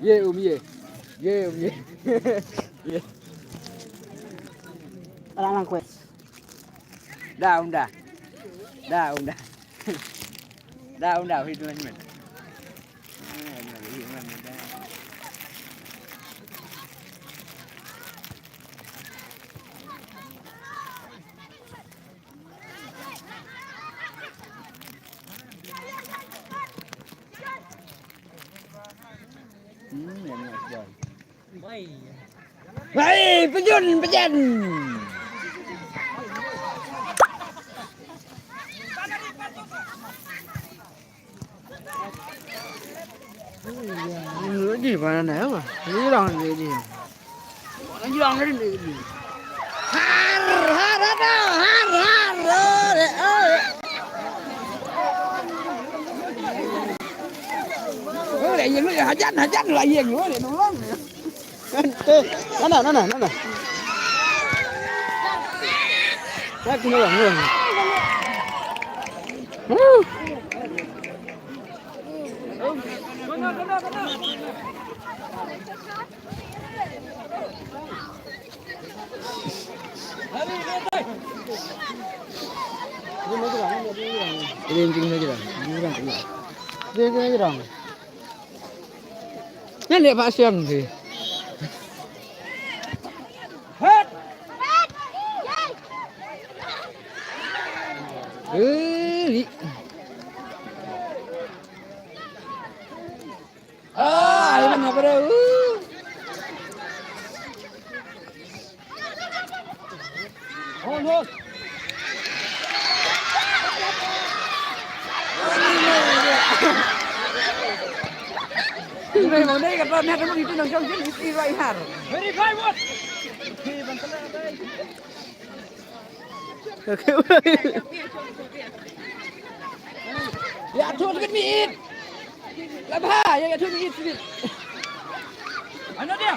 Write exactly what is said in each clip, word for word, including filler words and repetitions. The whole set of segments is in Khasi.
Ye um ye. Ye um ye. Ye. Alang lang kwet. Da um da. Da um da. Da um da hi tu men. Hai, pejun, pejan. Lagi mana nak apa? Hilang lagi. Hilang lagi. Har, har, ada, har, har. Oh, eh, oh, eh. Oh, la ïeng, hajan, hajan, la ïeng, oh, la ïeng. Nana, nana, nana. Nana, nana, nana. Ngan lihat Pak Siang sih. Eh, li. Ah, ini mana pada? Uh. Ya, tu sikit mit. Labha, ya, ya, tu sikit. Ano dia?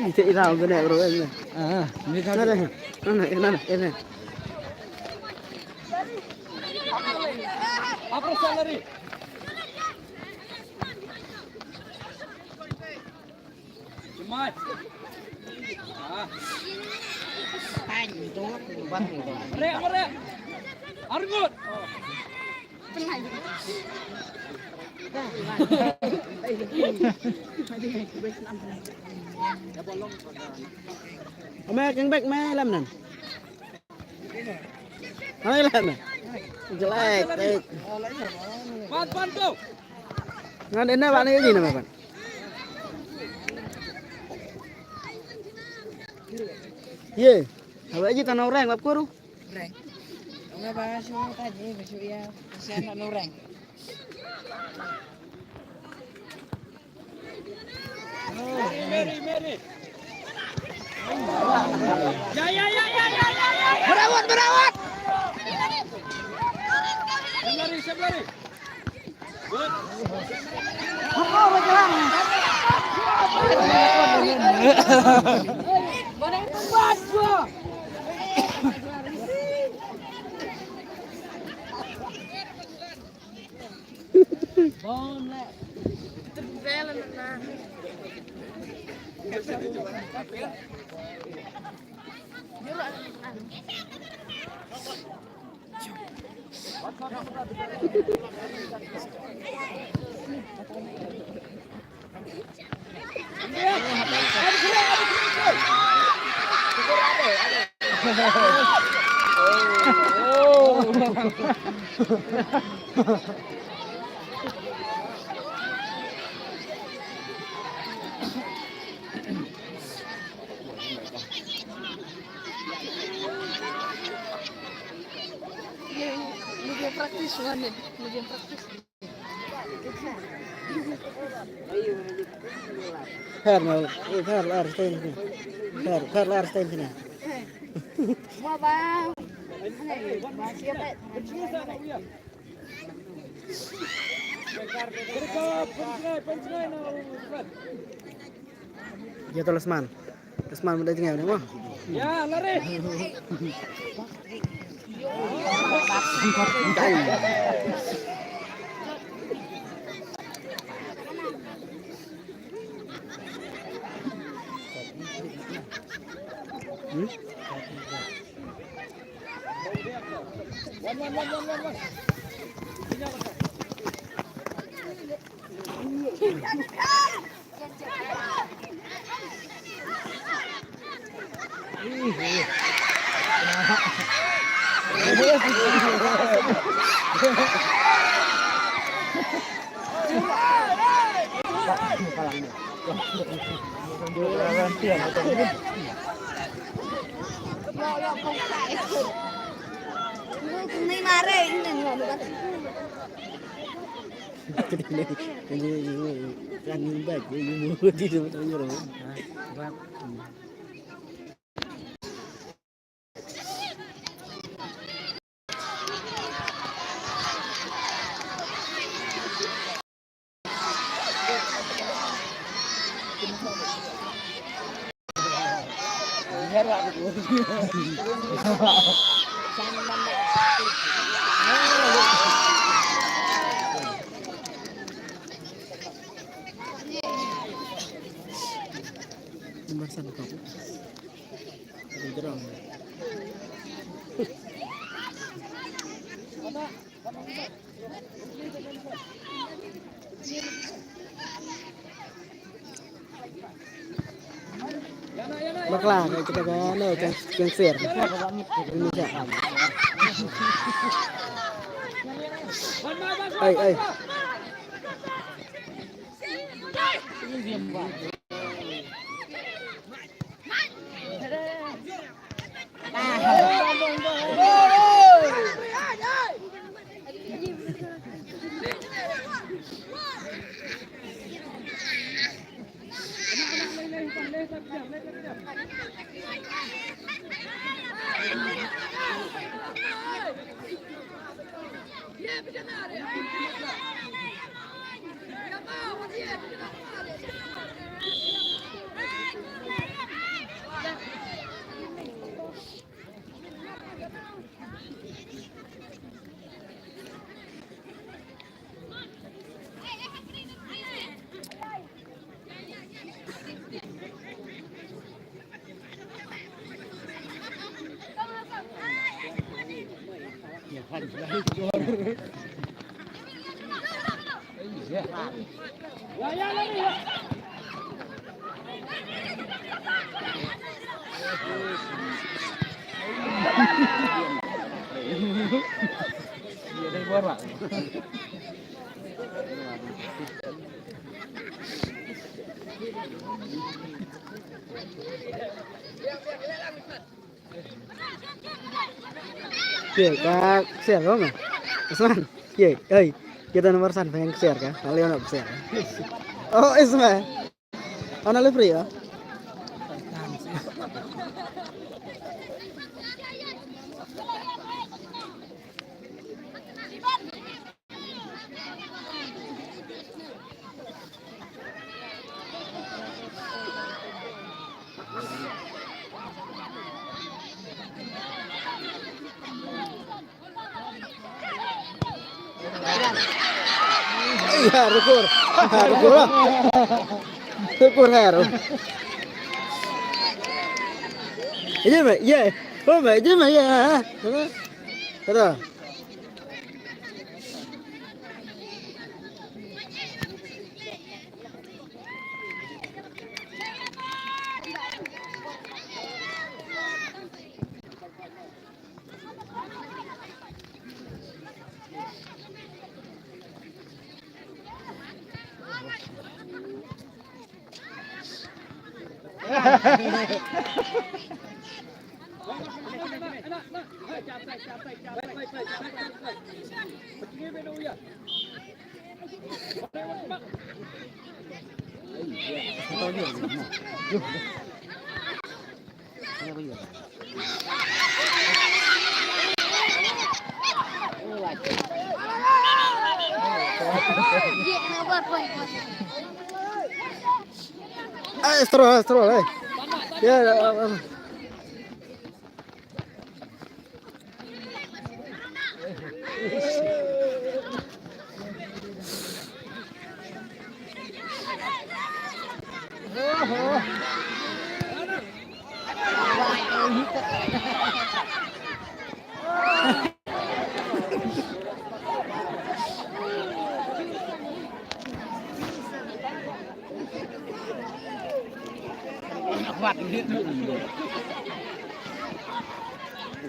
Ite ira bene bro, ene. Ah, ini kan. Nana, nana, nana, nana. Apa salary? Jemai. Ah. Merek, merek. Argut. Ame keng bek me lam nan. Ame lam me. Jelek, baik. Pan, pan tu. Ngan dena bani ini nama pan. Ye. Apa aja tanah orang lap kuru. Reng. Nga ba shu ta ji ba shu ïa, shu na nu reng. Meri, meri. Ya, ya, ya. Berawat, berawat. Sebelah ni, sebelah ni. Lagi practice, wan ni. Lagi practice. Fer, no, eh, fer, ar, stein, fer, fer, ar, stein, kena. Ya, to, Lesman. Lesman, udah tinggal, mo? Ya, lari. Nomor satu. Bakla, kita kan, kan, kan share. Ini siapa? Ai, ai. Ye, ka share ko ma? Isman. Ye, ei, kita nomor san peng share ka? Kali ono share. Oh, Isman. Ana le free ya? Iya, rukur. Rukur. Rukur, rukur. Iya, Mbak. Iya. Oh, Mbak, iya, Mbak. Iya. Kata. Kata. Ai, stroll, stroll, eh. Ya, ya, ya.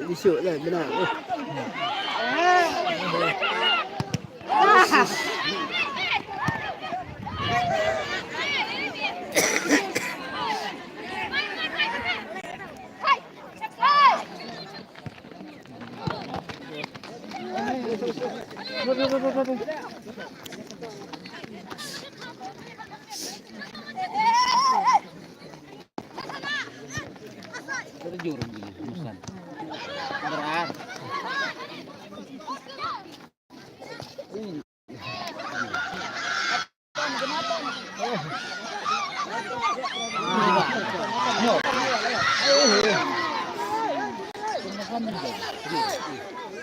Isuk lah, benar.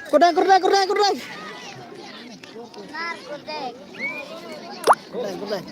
Kurdai, kurdai, kurdai, kurdai. Kurdai, kurdai.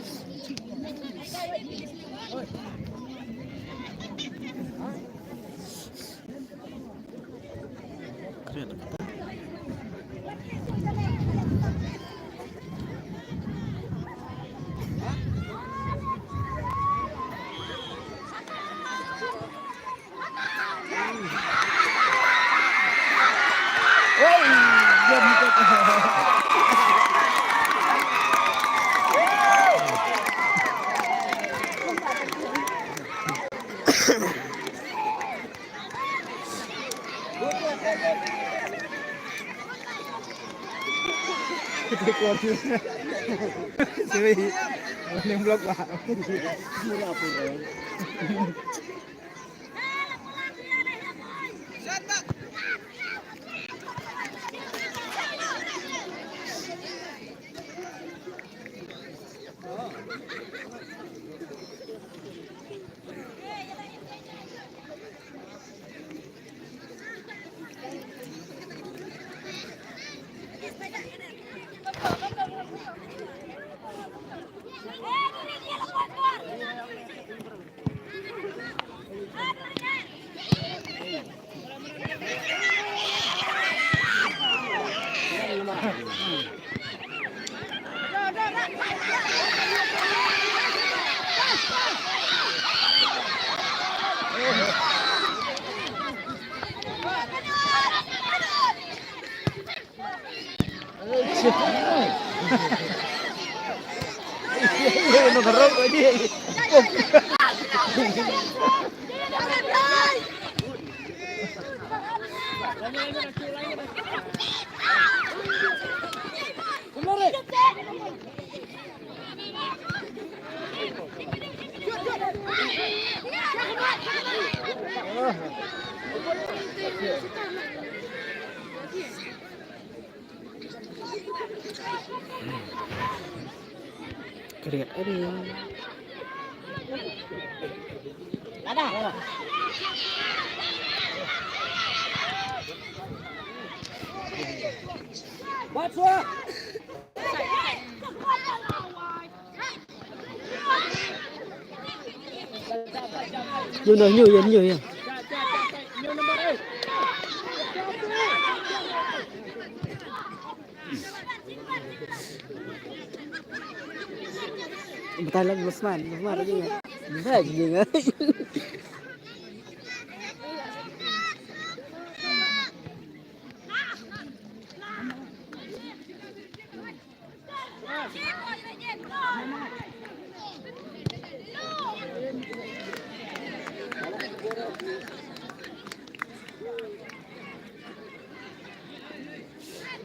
Great area. What's up? Nyu noh, nyu, nyu, nyu. Batai lang, Usman, Usman lagi. Batai lagi.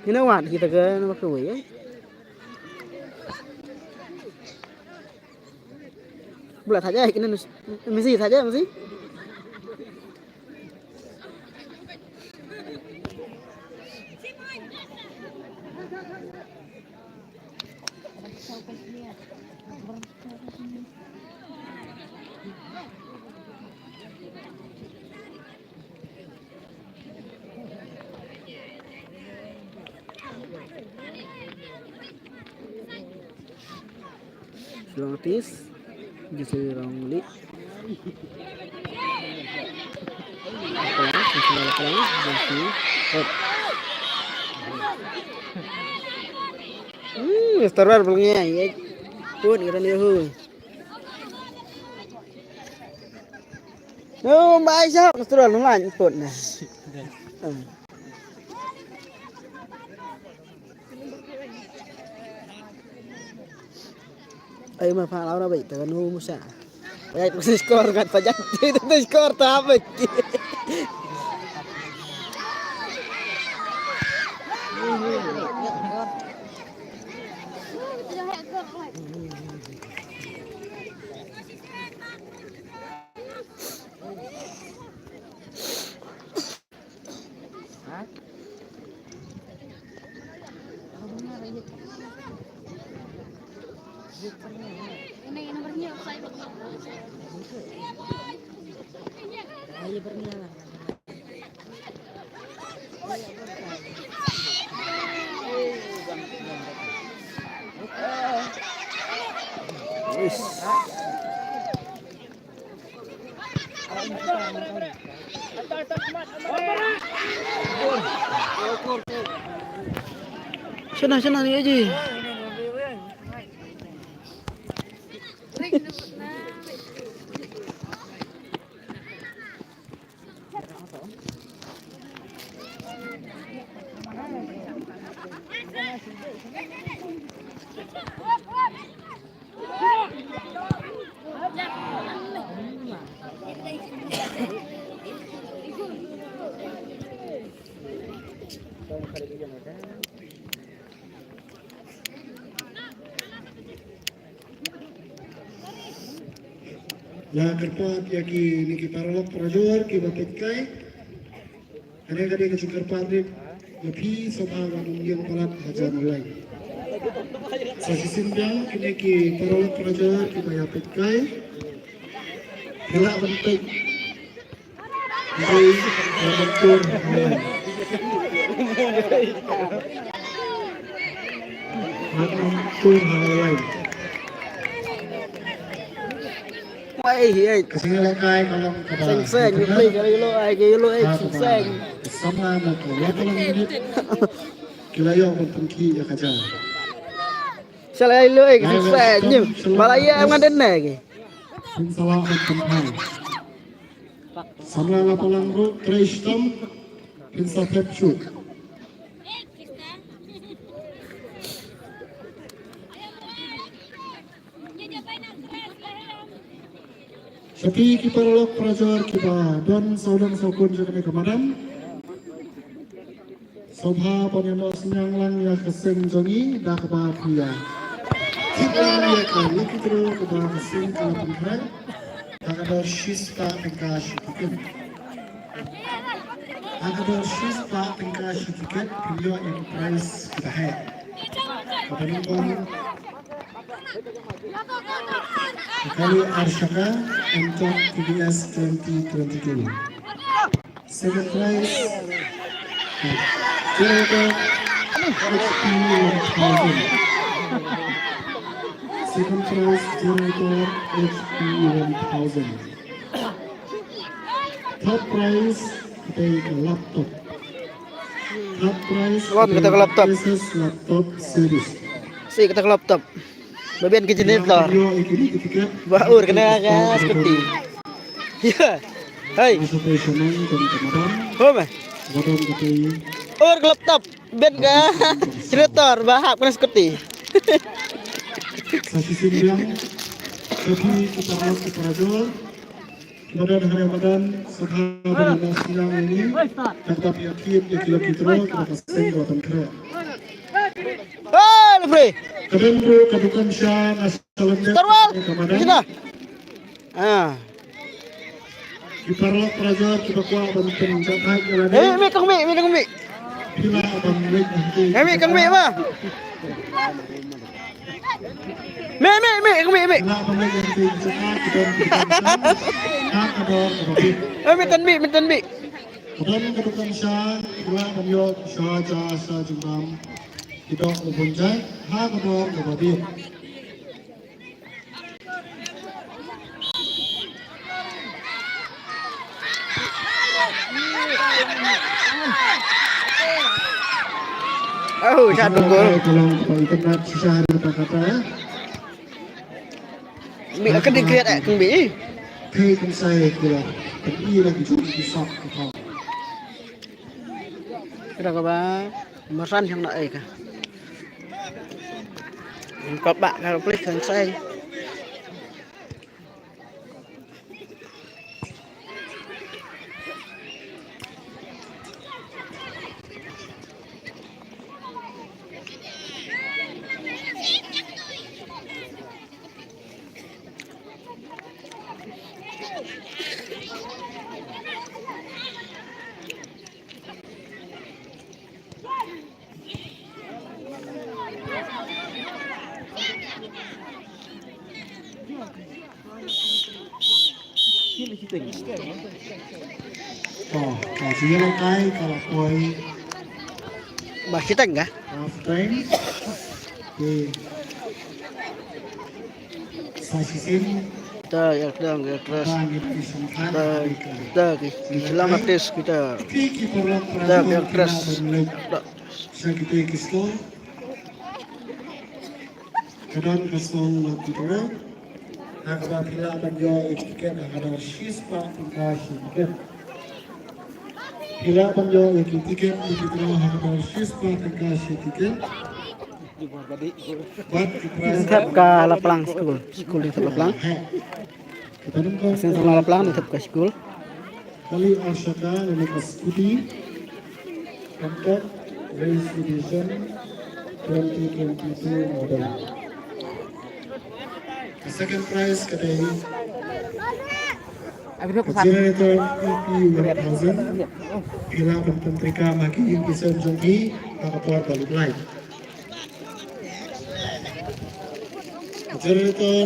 Ngin wan kita ka na ba kawei, eh? Bla thaja kine nus-, misi thaja misi. Shalom artis, Jesse Rongli. Apa ya? Jesse Rongli, Jesse. Oh. Hmm, Mister War belum ya, ya. Pun kita nih, hu. Oh, mai siap, Mister War, nang lain pun dah. Hmm. Ai ma pha lau na bai ta nu musa. Ai tu skor kat pajak tu skor ta bai. Shana, shana ni aji. La kyrpad ïa kine ki paralok parajor kiba peit kai. Kane ka dei ka jingkyrpad rit ïa phi sngewbha ban ym ïeng palat ha jan u lai. Sa shisien biang kine ki paralok parajor kiba ïa peit kai. Phi lah ban peit. Dei ban tur ha lai. Ban tur ha lai. Wai, ei. Ka sngi lehkai ka long kaba seng seng, ka play ka yellow ai, ka yellow ai, seng seng. Samla na ka lapalang minit. Ki la ïoh ban pynkhih ïa ka jar. Shalai yellow ai, seng seng. Ba la ïa ngan den ne ki. Pynsawa ban pynphai. Samla lapalang ruh, trai shitom. Pynsa thep shuh. Sha phi ki paralok parajor kiba don sawdong sawkun jong kane ka madan. Sngewbha ban ïa noh synñiang lang ïa ka seng jong ngi da kaba phi ïa tip lang ïa ka lucky draw kaba ka seng ka la pynkhreh. Ha ka dor shispah tyngka shi tiket. Ha ka dor shispah tyngka shi tiket phin ïoh ïa ka prize kaba heh. Kaba nyngkong. Ka kali ar shaka M-Tok T V S twenty twenty-two. Second prize, generator H P one thousand. Second prize, generator H P one thousand. Third prize, kata ka laptop. Third prize, kata ka laptop. Asus laptop series. Si kata ka laptop. Ba biang ka generator. Ba ur kane ka scooty. Ya. Hai. Ur ka laptop. Biang ka generator ba hap kane scooty. Sa shisien biang. Ka phi ki paralok ki parajor. Madan, ha madan, sngewbha ban ïa noh synñiang ïa ngi. Kata phi ïa kit ïa ki lucky draw kiba ka seng ka la pynkhreh. Hey, referee. Ka don ruh ka dukan sha na Shalom Dep. Starwell. Ka madan. Sini. Ah. Ki paralok parajor kiba kwah ban pynjahthait ïa lade. Eh, mih kong mih, mih kong mih. Phi lah ban leit hangtei. Eh, mih kong mih ma. Mih, mih, mih, kong mih, mih. Phi lah ban leit hangtei jaka ki don ki don sha. Ha ka dor kaba bit. Eh, mih tan mih, mih tan mih. Ka don ka dukan sha, phi lah ban ïoh sha ja sha jingbam. Ki doh u bun jait ha ka dor kaba bit. Oh, satu gol. Ka long kaba internet shisha na kata. Bi ka dikret eh kung bi. Thei kung sai kula. Tapi lagi jom ki sap ki thong. Kata kaba masan yang nak ai ka. Kop bak kalau pelis kan sai. Oh, ka jingïalehkai ka la poi. Ba shiteng ka? Half time. Te sa shisien. Ta ïa kdang ïa kras. Ba ngi phi sngewthuh. Ta ta ki ki slam artist kita. Ki ki paralok. Ta parajor ïa kras. Sa kita ki score. Ka don ka song Lucky Draw. Ha kaba phi lah ban ïoh ïa ki tiket ha ka dor shispah tyngka shi tiket. Phi lah ban ïoh ïa ki tiket Lucky Draw ha ka dor shispah tyngka shi tiket. Bad ki prize. Thep ka Laplang skul, skul dei thep Laplang. Ka don ka seng song Laplang dei thep ka skul. Kali Ashaka lane ka scooty. Compact Race Edition twenty twenty-two model. Ka second prize ka dei ka generator E P one thousand. Phi lah ban pyntreikam ha ki ïing ki sem jong phi ha ka por ba lut lai. Generator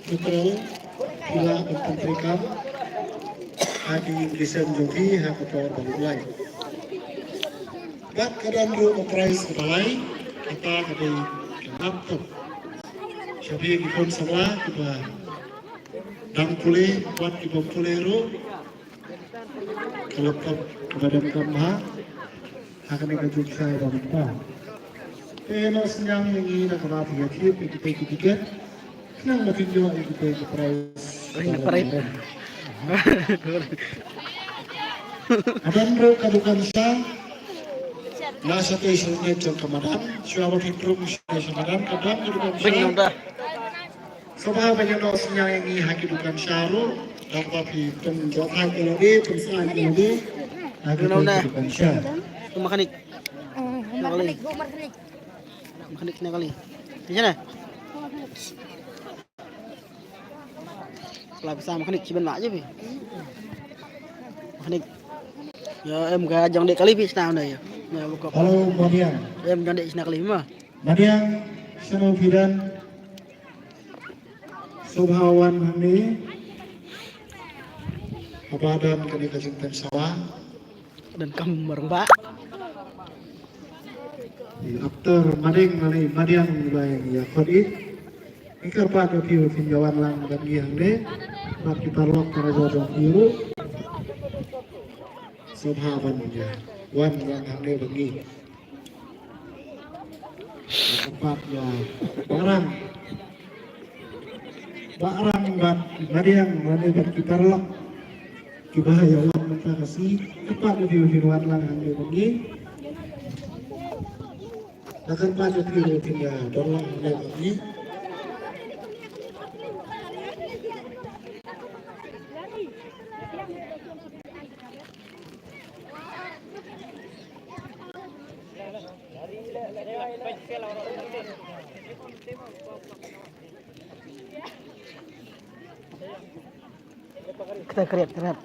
petrol, phi lah ban pyntreikam ha ki ïing ki sem jong phi ha ka por ba lut lai. Bad ka don ruh ka prize kaba lai, kata ka dei ka laptop. Sha phi ki khun samla kiba dang pule bad kiba pule ruh, ka laptop kaba donkam bha ha kane ka juk shai ba mynta. Te noh synñiang ïa ngi na kaba phi ïa thied ïa kita ki tiket. Khnang ba phin ïoh ïa kita ki prize. Ring na prize. Ka don ruh ka dukan sha. Na shatei sha lyndet jong ka madan. Shuwa ba phin rung sha madan ka don ka dukan sha. Ring na da. Sngewbha ban ïa noh synñiang ïa ngi ha ki dukan sha ruh. Lada phi pynjahthait ïa lade, pynsah ïa lade ha ki dukan sha. Mechanic. Mechanic, mechanic. Mechanic ne kali. Phi shane? La pisa mechanic, shi ban mah je phi. Mechanic. Ïa em ka jong dei kali phi shna ne ïa. Hello, Madiang. Em jong dei shna kali ma. Madiang, shano phi don? Sngewbha wan hangne. Haba don kane ka jingpynsawa. Donkam marang ba. After Madeng lane Madiang ba ïa khot ïa. Ngi kyrpad ïa phi ba phin ïa wan lang bad ngi hangne. Bad ki paralok parajor jong phi ruh. Sngewbha ban ïa wan lang hangne bad ngi. Kyrpad ïa Bah Rang. Bah Rang bad Madiang, lane bad ki paralok kiba ïa wan mynta ka sngi. Kyrpad ïa phi ba phin wan lang hangne bad ngi. Da kyrpad ïa phi ba phin ïa don lang hangne bad ngi. Kita kret, kret.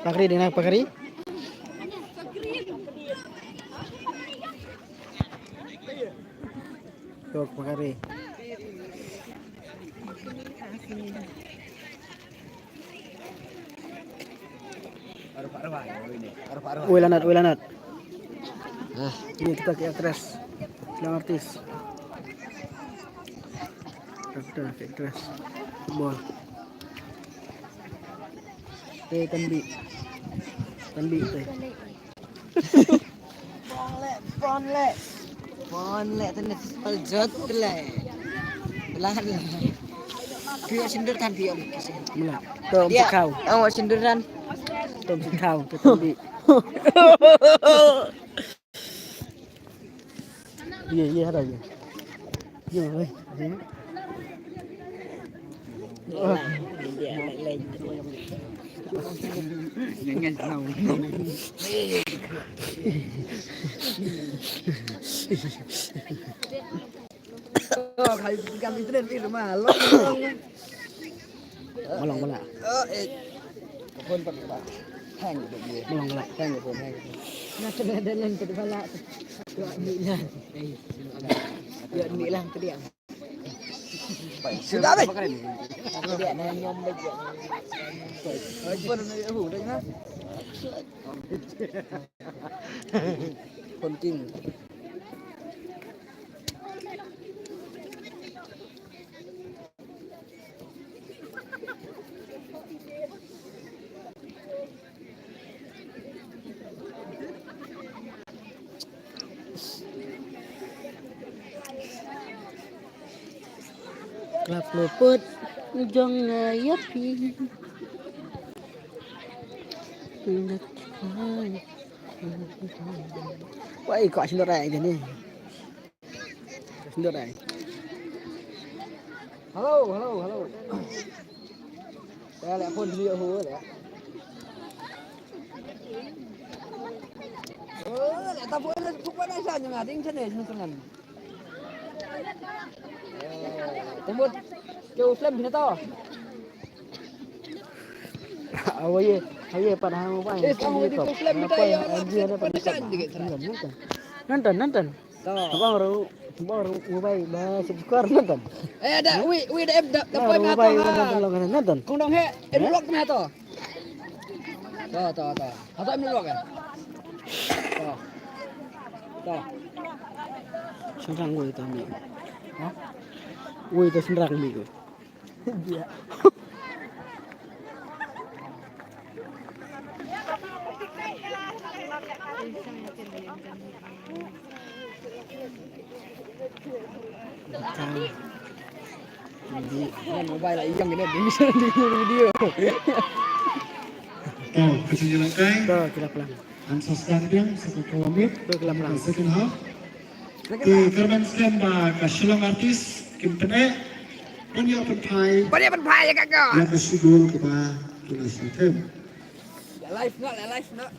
Pakri ding na pakri. Tok pakri. Wei lanat, wei lanat. Ah. Ini kita ke aktris. Film artis. Actor, actress. Football. Eh, Tanbi. Tanbi, eh. Phone le, phone le. Phone le, tene pal jot le. Pelan le. Phi ïoh sindur than, phi ïoh. Mula. Tom Dia, sikau. Ang ïoh sindur than. Tom sikau, tu Tanbi. Iya, iya, ada iya. Iya, weh. Iya. Malong bala. Malong bala. Sudah, weh. Continue. Klap luput jong nga ïa phi. Wai, ko sendiri aja nih. Sendiri. Hello, hello, hello. Ya, leh phone dulu ya, hu, ya. Oh, leh ta phone, phone na sa nyang ading chane, nyang tengan. Tembus ke Muslim bina to. Awaye, awaye, pada hang apa? Eh, sama di Muslim bina ya. Nantan, nantan. To. Bang ru, bang ru, mobile ba subscribe nantan. Eh, da, wi, wi, da, da, da, poi ma to, ha. Nantan. Kong dong he, em lok ma to. To, to, to. Ha to em lok, eh. To. To. Sendang gue itu ambil. Ha? Gue itu sendang ambil gue. Dia. Mobile lah, iyang kena di video. Oh, kecil lang kai. To, kita pelan. An sa stadium, sa ka kawamit. To, kita pelan. Second half. Te kyrmen skhem ba ka Shillong Artist kim pyneh. Pynïoh pynphai. Pynïoh pynphai ïa ka ka. Ïa ka shigol kaba ki la shim. Live noh, live noh.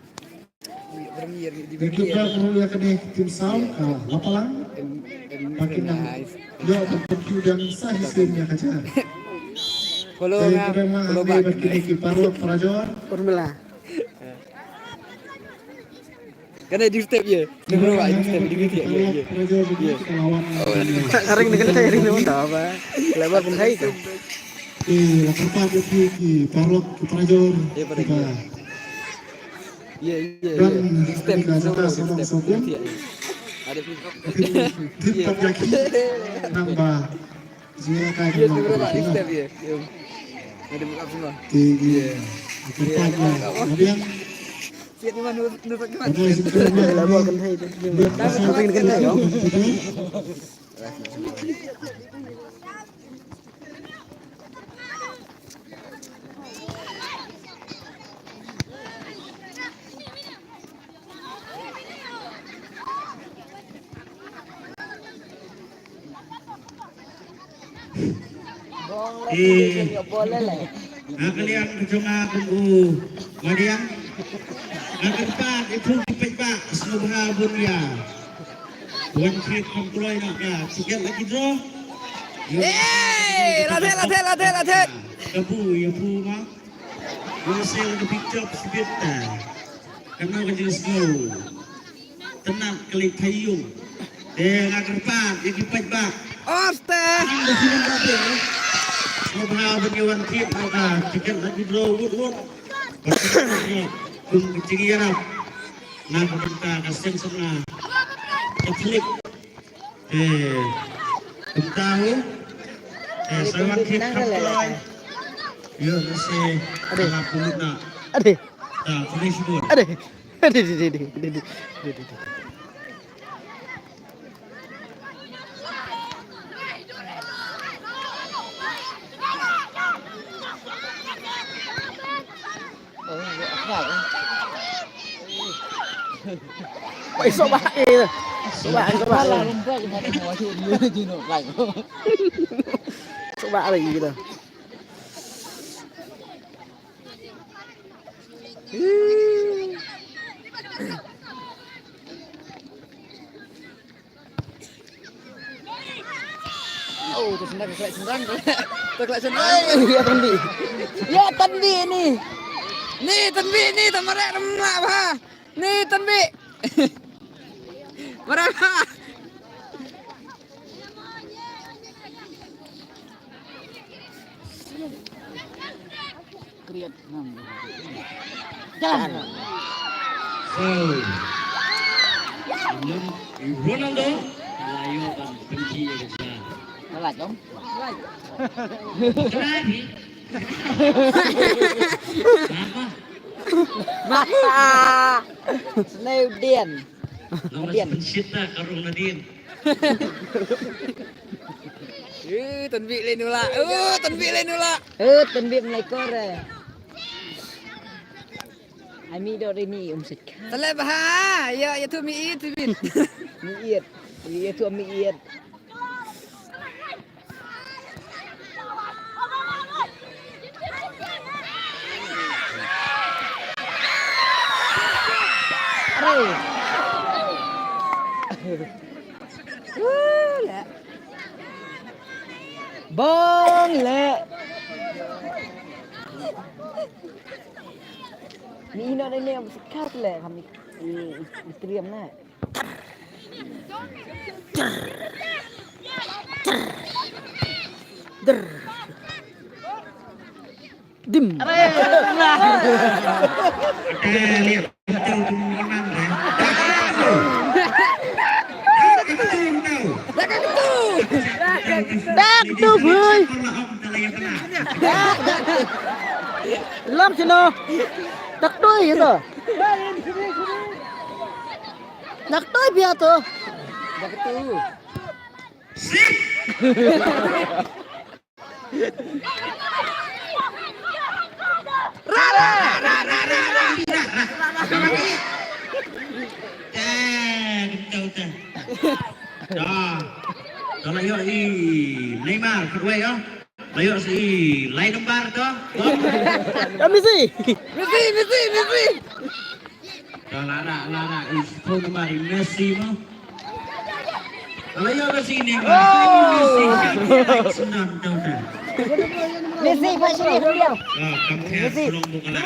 Ïa kito ruh ïa kane ka team sound ka Lapalang. Ba kin nang ïoh pynpyntiw dang sa hi sien ïa ka jaka. Follow nga, follow back. Ba kine ki paralok parajor. Formula. Kane ding step ye. Ding bro, ding step, ding step ye, ye. Ye. Ka ring ding kane, ring ding ta ba. Lebar pun thai ka. Eh, la kata dia ki, ki paralok, ki parajor. Ye, pada ye. Ye, ye, ye. Ding step, ding step, ding step. Ye. Ada ding step. Ding step ye. Nang ba. Yes, bro, next step, yeah. Ada buka semua. Tinggi. Kita tanya. Kemudian. Siap ni mana? Ada yang suka. Dah buat kan hai tu. Dah buat kan hai, yo. Eh, nga kylliang ka jong nga kum u Madiang. Nga kyrpad ïa phi ki paidbah sngewbha bun ïa wan khie kham kloi noh ka tiket lucky draw. Eh, la thied, la thied, la thied, la thied. Ka bu ïa bu ma. Ïa se la ka picture sibit ta. Kano ka jingsngew. Tena klik payung. Eh, nga kyrpad ïa ki paidbah. Oste. Ang da sini ba be. Sngewbha ban ïa wan thied ha ka tiket lucky draw wut wut. Kum ka jingïarap na ka bynta ka seng samla Katholik. Eh, kumta u. Eh, sa wan thied kham kloi. Ïa, lehse. Ade. Ala pulut na. Ade. Ta, police bun. Ade. Ade, ade, ade, ade. Oi, sobat, eh. Sobat, sobat. Sobat lagi kita. Oh, tu sendang, tu sendang. Tu sendang. Ïa Tanbi. Ïa Tanbi ni. Ni Tanbi ni, ta mareh remak bha. Ni Tanbi. Mareh bha. Kriat enam. Jalan. So, Ronaldo. Layo kan benci ya, guys, ya. Telat dong. Telat ni. Apa? Mata. Snowden. Nadien. Pensit ta karung Nadien. Eh, Tanbi le nula. Oh, Tanbi le nula. Eh, Tanbi melekor, eh. Ai mi dok rini um setka. Tale bha. Ya, ya tu mi it, tu bin. Mi it. Ya tu mi it. Bong le. Ni ino ne ne sekat le kami. Ni triam na. Dim. Dak tu bhoi. Lam sino. Dak tu ito. Nak toi bia tu. Dak tu. Sip. Ra, ra, ra. Eh, betul tu. Dah. Dah lah, ïoh i Neymar kedua, ïoh. Ayo si line number tu. Ya, Messi. Messi, Messi, Messi. Dah lada, lada, is phone number Messi mo. Ayo ke sini. Oh. Messi, Messi. Senang tu dah. Messi, Messi, Messi. Ah, kamu Messi. Belum buka lah.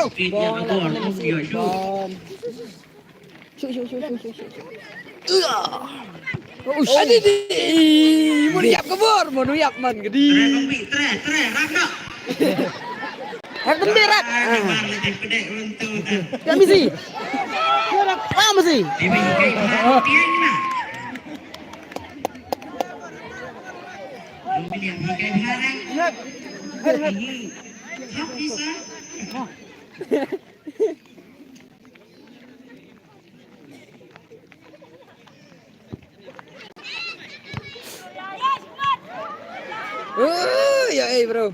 Speednya abor, Messi. Dia shoot. Shu, shu, shu. Adi di. Mun ïap ka bor, mun ïap man ka di. Tre, Bang Pi, tre, tre, rak dak. Rak tembe, rak. Ah, ni mar le dei pedek runtu tu. Ya, Messi. Ah, Messi. Di Messi kai mar tiang na. Bang Pi, di kai mar. Hap, Isa. Oh, ya, eh, bro.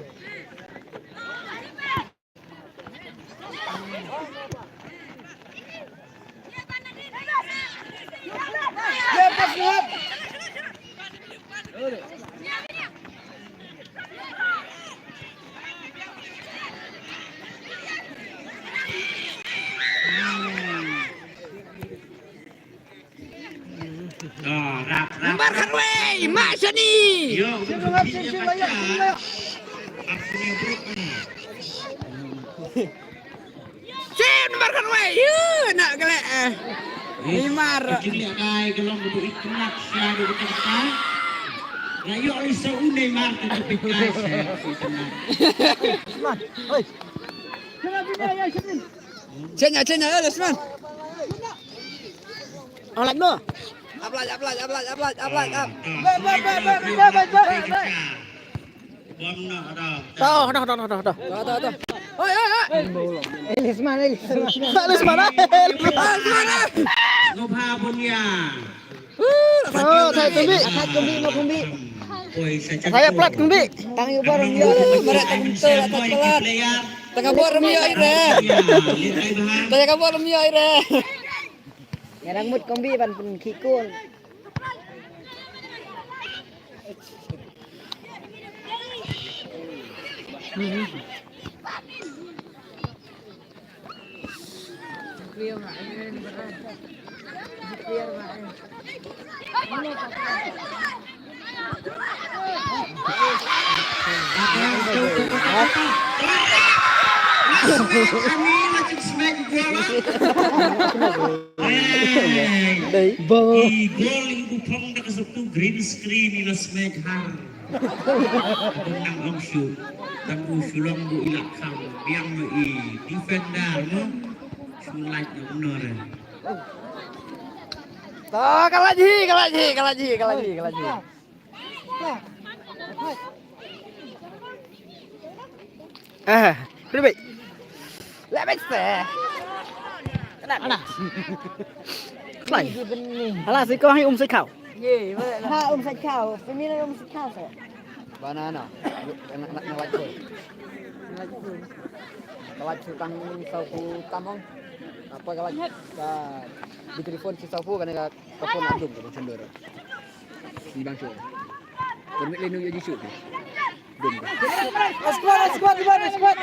Ya, pas, ya. Oh, rap, rap, number rap. Khatwei, Mak Shani. Yo, shu, shu, shu, shu, shu. Sim number khatwei. Yu, na kale, eh. Neymar. Ka jingïalehkai ka long kaba itynnat sha kata ka bynta. Nga ïoh lei sa u Neymar ka jingïalehkai sha kata ka bynta. Chen ya, chen ya, eh, Lesman. Alat no. Aplat, aplat, aplat, aplat, aplat, ap. Bam no, ada. Dah, dah, dah, dah, dah. Dah, dah, dah. Oi, oi, oi. Eh, Lesman, eh, Lesman. Lesman, eh. Lesman, eh. Ngobha bunya. Oh, saya tumbi. Atat tumbi, mau tumbi. Saya plat tumbi. Tang yu baru yu. Mereka betul atat plat. Tengah buat remi air, eh. Tengah buat remi air, eh. Ngarang mut kombi ban pun kikun. Dei. Ba. I gol i u phong da ka satu green screen i la smash har. Nang ong shu. Tang u shu long bu i la kham. Biang ma i defender mo. Shu lait na unor. To, ka lait hi, ka lait hi, ka lait hi, ka lait hi, ka lait hi. Ah, ribet. Lebet se. Ana. Klai. Ala si ko hai um si kau. Ye, ha um si kau. Pemina um si kau se. Banana. Nak nak nak lait ko. Ka lait su tang sau ku tamong. Apa ka lait ka di telefon si sau ku kan ka phone adum tu cendera. Ni bang sure. Permit lenu ya jisu. Dum. Squad, squad, squad, squad.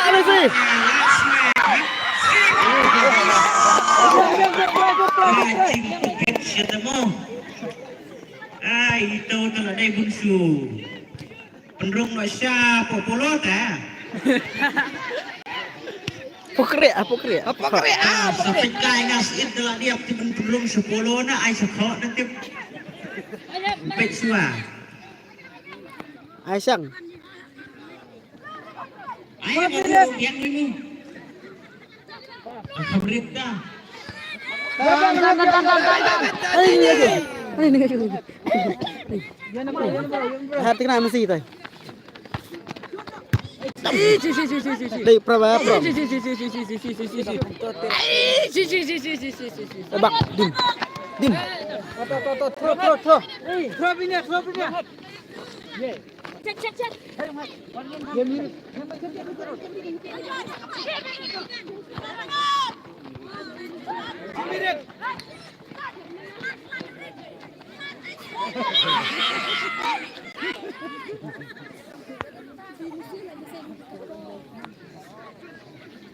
Ada si. Ai, ito talaga bunsu. Pynrung noh sha polo ta. Pokre, ah, pokre. Ah, pokre, ah, pokre. Sa pynkai nga sien da la diap ti pynrung sha polo na ai sha khok na tip. Pet sua. Ai sang. Ai pokre biang ni. Ai, ni aja. Ai, ni aja. Hai, tikna mesti tai. Dai, pra ba, pra. Bak, dim. Dim. Throw, throw, throw, throw. Throw bini, throw bini.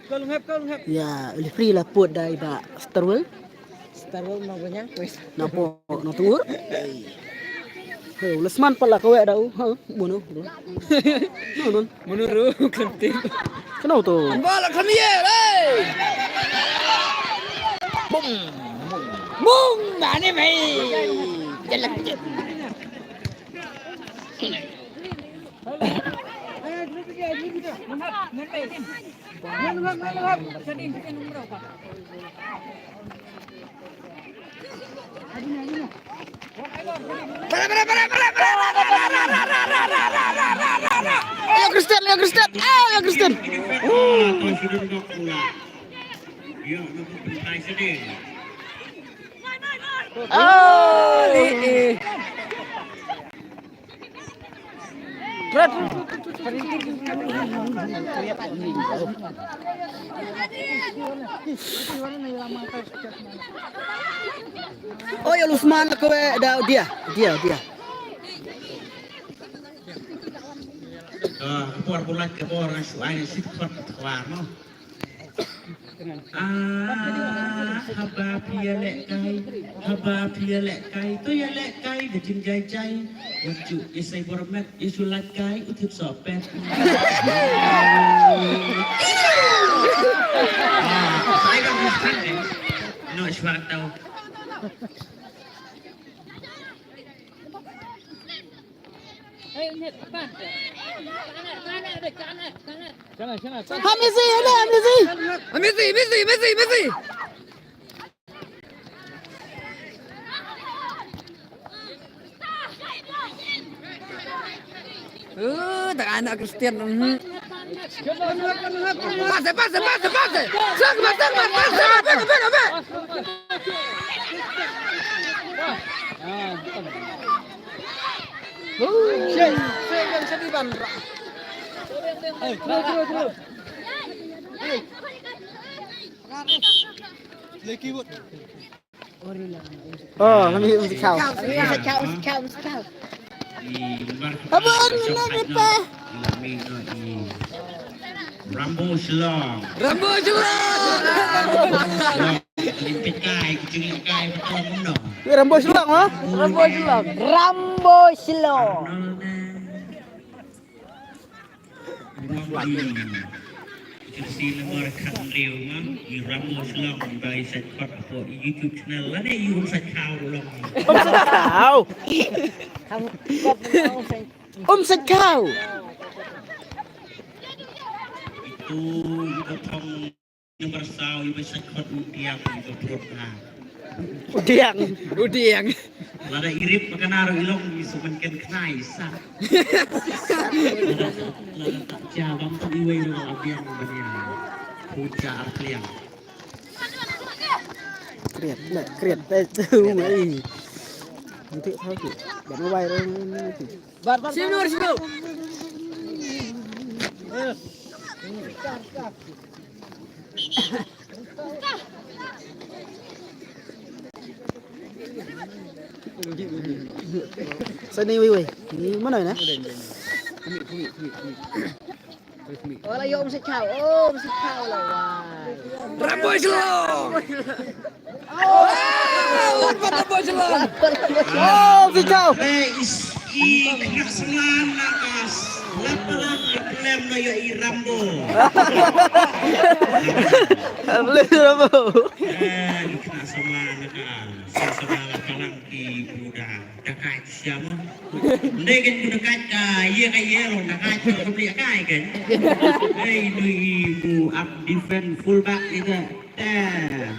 Kol ngep, kol ngep. Ya, referee la put da i Bah Starwell. Starwell na banyang kuis. Na po, na tur. Hey, u Lesman pala kawek da u. Ha, bunuh. No, no. Menurut Klemtip. Kenapa tu? Bola kami ye, hey. Bum. Bum, mane mai. Jalan. Ayo Kristen, ayo Kristen, ayo Kristen. Oh, eh, eh. Oi, Lusman, ko, eh, da, dia, dia, dia. Ah, por bulat ke por, suai, sit, por, por, no. Ah, haba phi ïalehkai, haba phi ïalehkai, to ïalehkai da jingjai jai. Ïa shu, ïa sei bor met, ïa shu lait kai, u tip soh pet. Ah, sai ba mustang eh. No, shwa tau. Ha Messi, ha Messi. Ha Messi, Messi, Messi, Messi. Uh, tak anak Kristian. Mhm. Pase, pase, pase, pase. Sag, sag, sag, sag, sag, sag. Oh, kami mesti kau. Mesti kau, mesti kau, mesti kau. Apa ni nak apa? Rambo Shillong. Rambo Shillong. Shillong. Limpit kai, kucing limpit kai, betul kumno. Rambo Shillong, ha? Rambo Shillong. Rambo Shillong. Arnold, eh. Jersey nombor khathynriew ma, i Rambo Shillong, i ba i sait khot hapoh i YouTube channel lane i Um Sait Khaw ruh long. Um Sait Khaw. Um Sait Khaw. Itu, itu thong nombor saw, i ba i sait khot u Diang, i ba prot ha. U Diang, u Diang. Lada i rip ba kane ruh i long i shu mynken khnai sa. Lada, lada tak ja bam tu iwei ruh la biang ban ïa. Puja arpliang. Kriat, kriat, eh, tu wei. Nanti tahu tu. Ban wai ruh nanti. Bar, bar, bar. Sini, sini. Sini, wei, wei. Ni mana ni? Wala yo Um Sait Khaw, oh, Um Sait Khaw la wai. Rambo Shillong. Oh, Rambo Shillong. Oh, Um Sait Khaw. Eh, is, i kena seman na kas. Lap lap lap lem na yo i Rambo. Rambo. Eh, i kena seman na kas. Sa seman na kalang ki buda. Dakait siapa? Ndai kan ku dakait ka, iya ka iya long dakait ka, ka beli akai kan. Hei, nui bu up defense fullback itu. Teh.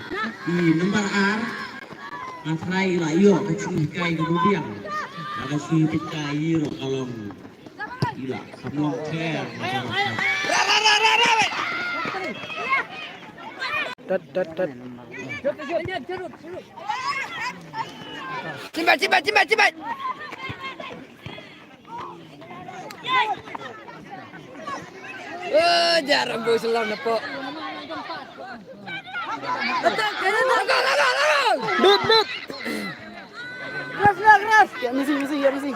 I number ar. Ngatrai la iyo ka cui kai ka budiang. Ka cui pit kai iyo ka long. Ila ka long ter. Ra, ra, ra, ra, ra, weh. Tat, tat, tat. Cimbat, cimbat, cimbat, cimbat. Eh, jarang bos selam nepok. Betul, betul, betul. Dut, dut. Keras, keras, keras. Ya, misi, misi, ya, misi.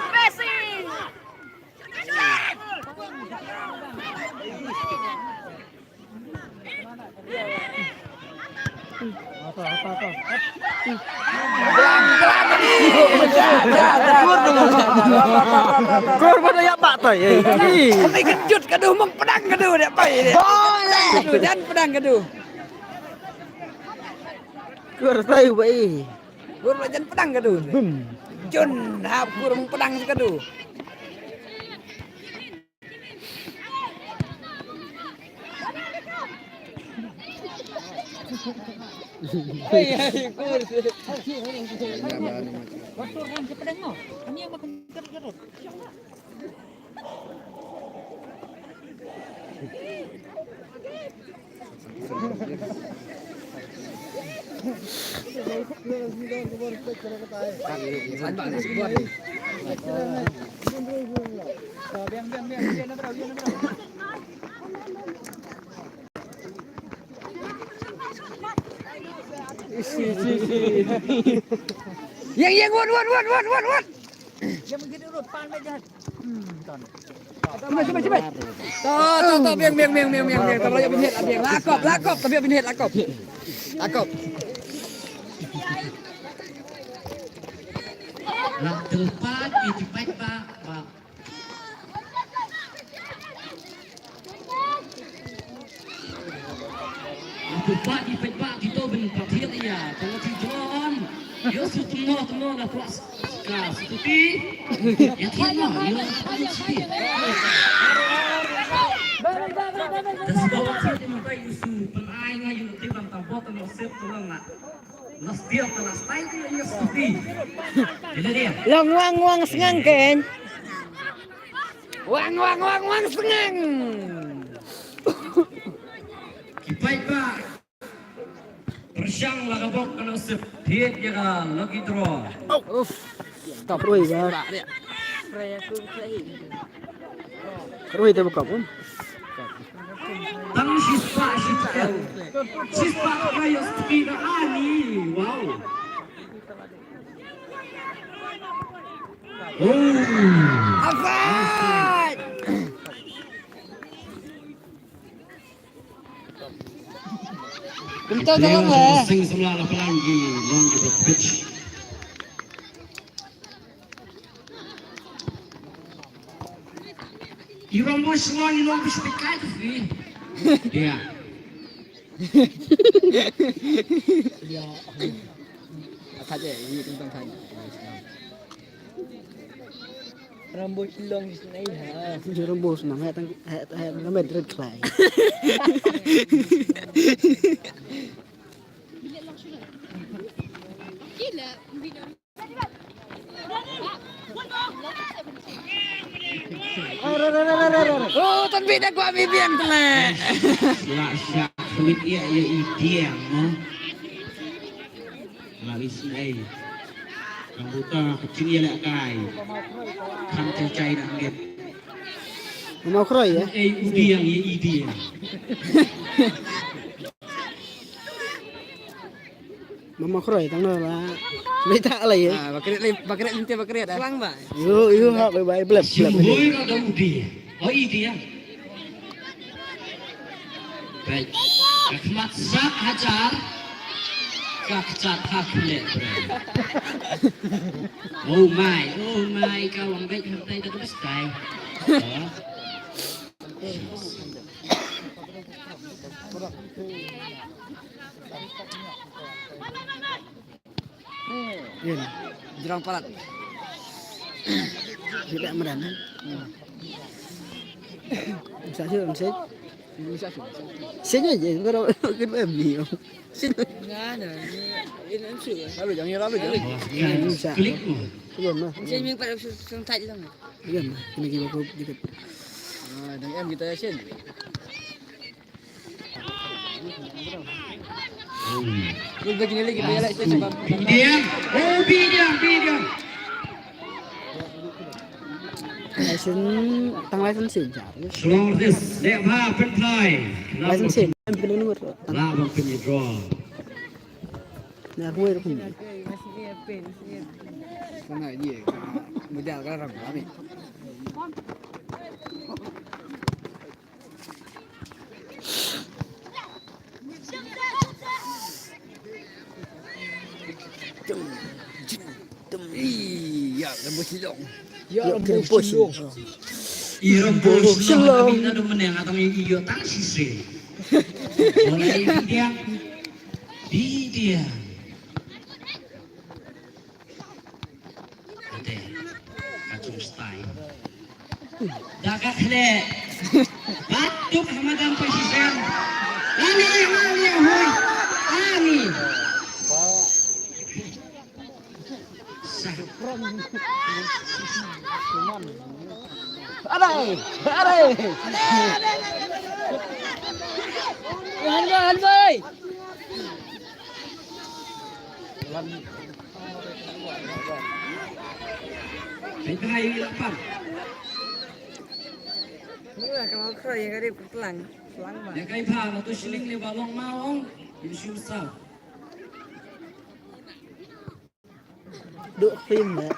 Kor pada ya pak tai. Tapi kejut kadu meng pedang kadu dia pai dia. Boleh. Kadu jan pedang kadu. Kor tai bai. Kor jan pedang kadu. Bum. Jun hap kor meng pedang kadu. Yang, yang, wan, wan, wan, wan, wan, wan. Yang begitu, Rut, pan meja. Hmm. Cuba, cuba, cuba. To, to, to, biang, biang, biang, biang, biang, biang. Tang la ïoh pynhiar, biang. Lakop, lakop, tang la ïoh pynhiar, lakop. Lakop. Lah, terlepas, eh, cepat, Pak, Pak. Aku pak di pet pak kita ben pak thiat iya. Tengok si John. Yo su tengok tengok lah kuat. Ka seperti. Ya tengok yo seperti. Dah sebab waktu itu minta Yusu penai ngai yo tiba tabot tengok sep tengok nak. Nas dia telah style tu yo seperti. Jadi dia. Long wang wang sengang kan. Wang wang wang wang sengang. Ki paidbah. Pyrshang la ka bok ka nusip. Thied ïa ka lucky draw. Uf. Stop. Rui ba. Rui te ba kop un. Tang shispah shispah. Shispah ka ïa speed ani. Wow. Oh. Offside. Kumta ka long eh. Sing semla la palang ki long ki pitch. Ïa ram boi shlong ïa long bishop kai tu fi. Ya. Ya. Khat je, ïa kumta khat. Ram boi shlong shnei ha. Ram boi shnong ha tang ha tang ha Madrid khlai. Oh, tan bida kwa bibian tla. La sha khwit ïa ïa i diang mo. La i snei. Ka buta ka ching ïa la kai. Kham chai chai na ngit. Mama kroi ya. Ei u diang ïa i diang. Mama kroi tang no la. Beta ala ye. Ah, bakret le, bakret linte bakret ah. Lang ba. Yo yo ha bye bye blep blep. Simboi ka da u diang. Oh i diang. Bek. Ka khmat sak hajar. Ka kchat ha khlek. Oh my, oh my, ka wang bek hamtai da bes tai. Oh. Yin. Jrong palat. Tidak medan. Bisa sih, bisa. Bisa sih. Sini aja, kalau kedua M D. Sini. Nggak ada. Ini M C. Lalu jangan, lalu jangan. Bisa. Klik. Belum lah. Sini yang pada sentai lang. Belum lah. Ini gimana kau dikit. Ah, dengan M kita sini. Bidiang, oh bidiang, bidiang. License, tang license sih jar. Shlong this, dek ba pen play. License sih, em pen nomor. Lah bang pen draw. Nah, gue dah punya. Sana dia, modal kan ram kami. Iya, rembus long. Ya, rembus long. Iya, rembus long. Kami nak menang atau iyo tang sisi. Oleh dia, di dia. Ate, ka chung stai. Da ka khlek. Batuk ha madan pa shisem. Ani, ani, hui. Ani. Sa. Arai, arai. Han boy, han boy. Kai kai la pam. Mula ka ma khoi ka dei plang. Plang ba. Ya kai pha la tu shilling le ba long ma ong. In shu sa. Duk khim ba.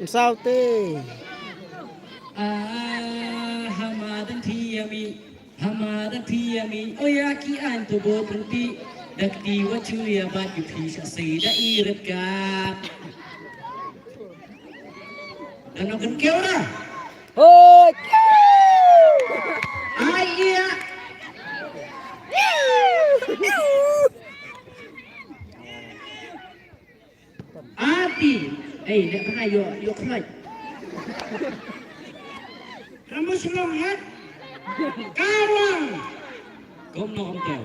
Saw te. Ah, hama dang thiami, hama dang thiami, oya ki an to bot renti, dak ti wa chuya bat ki phi sa sei da irat ka. Dan no kan keu da. Hoi. Ai iya. Ati. Ei, dek pernah yo, yo khlai. Rambut selong hat. Kawang. Kom no kom teu.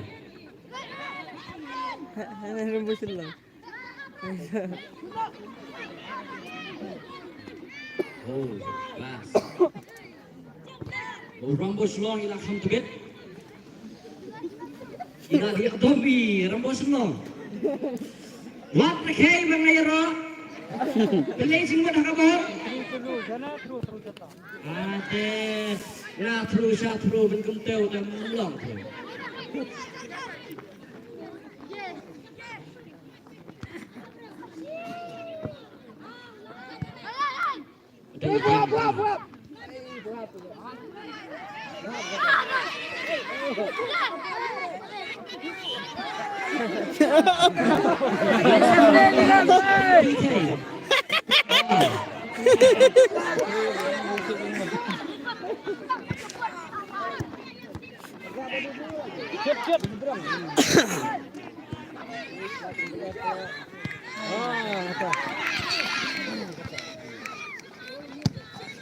Rambut selong. Oh, bas. Oh, Rambo Shlong ila kham tbit. Ila dia dobi Rambo Shlong. Wat na khei bang ai ro. Peleng sing wat ha ka bor. Ate. Ila thru sha thru ben kum teu te mlong thru.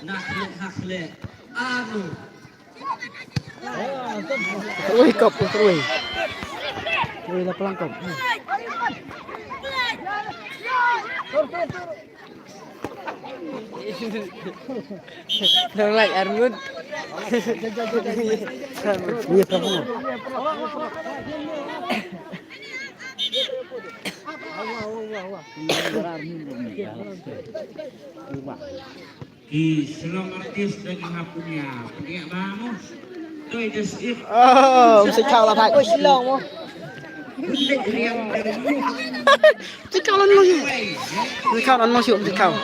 Nah, nah, nah. Anu. Ui, kop, ui. Ui, la pelang kop. Nang like Arngut. Iya, pelang. Ki Shillong artist da ki ha punia. Punia ba mo. Toi just if. Oh, um sik kau la thai. Oi, Shillong mo. Sik kau lan long shu. Sik kau lan long shu, sik kau.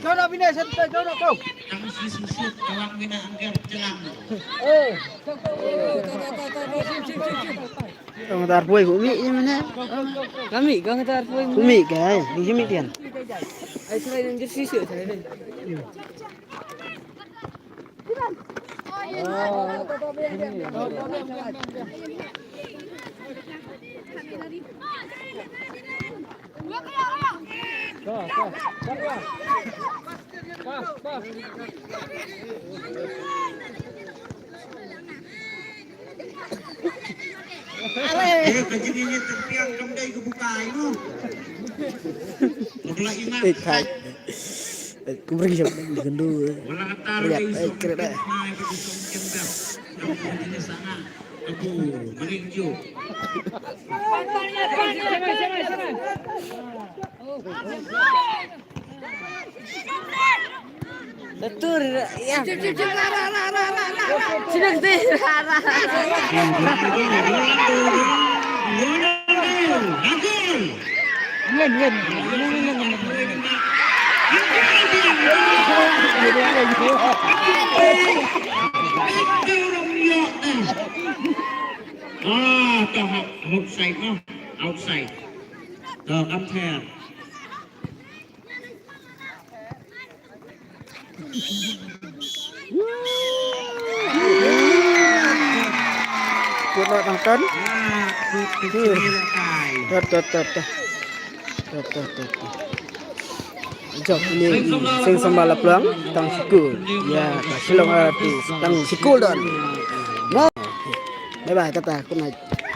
Kau nak bina satu, kau nak kau. Tang si susut, kawan bina anggar jalan. Eh. Kong tar poi ku mi ni mana? Kami kong tar poi. Ku mi kai, ni mi tian. Ai srai nang jersey sih srai nang. Ale. Eh, ka jingïeit tympiang kam dei ka bukai mo. Ka bla imat. Eh, thai. Eh, kumring jam ni kendu. Wala ka tar. Ya, eh, kira dah. Mai ka jingïeit tympiang. Ka jingïeit sana. Abu, mari ju. Betul, ya. Sini, sini, ra, ra, ra. Ngin, ngin. Ah, to outside, no? Outside. To, come here. Kut noh tang ton. Tot, tot, tot, tot. Tot, tot, tot, tot. Jop ni sing sambal laplang tang sikul. Ya, ka Shillong artist tang sikul don. Mo. Bye bye, tata, good night.